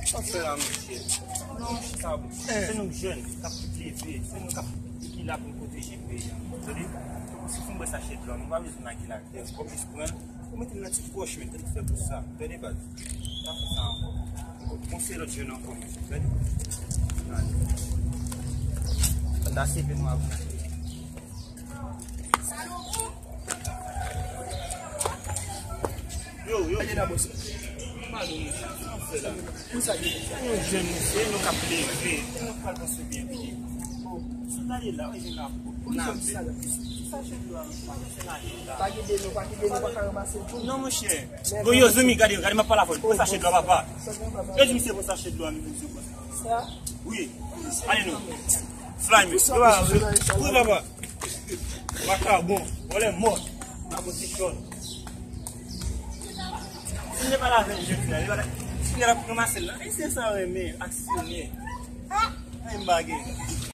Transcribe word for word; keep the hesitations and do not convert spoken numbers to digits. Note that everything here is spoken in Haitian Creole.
Sa fè la, mesye? Non, chita, bon. Se nou k jèn, k ap leve, se nou k ap, ki la pou n pwoteje peyi a. Tande? Si w fin bwè sachè dlo a, nou pa bezwen lage l atè. Ou konprann? Ou mete l nan ti pòch, men, tande, fè pou sa. Tande, baz. Pa fè sa ankò. Bon, se lòt jèn ankò, men. Tande? Tande. Tande, se fè nou avanse. Yo, yo. Gade la, bòs. Pardon, mesye. Sa fè la. Pou sa, yon jèn mesye, nou k ap leve, nou pral panse byen pye. Sou gade la, wi, jèn la. Pou sa, sa la. Sa jèn la. Pa kite nou, pa kite nou, pa ka ranmase l pou nou. Non, monchè. Bon, yo, zanmi, gade, gade, m ap pale avè w. Pou sachè dlo a, papa. Yo di misye pou sachè dlo a, misye konsa. Sa? Wi. Ale nou. Fly me. Wi, papa. Vakabon, vòlè mò, nan pozisyon. Si m te pale avè l jodi a, li pa ta, si l ap ranmase l la, e se sa w renmen, aksyonè. Menm bagay.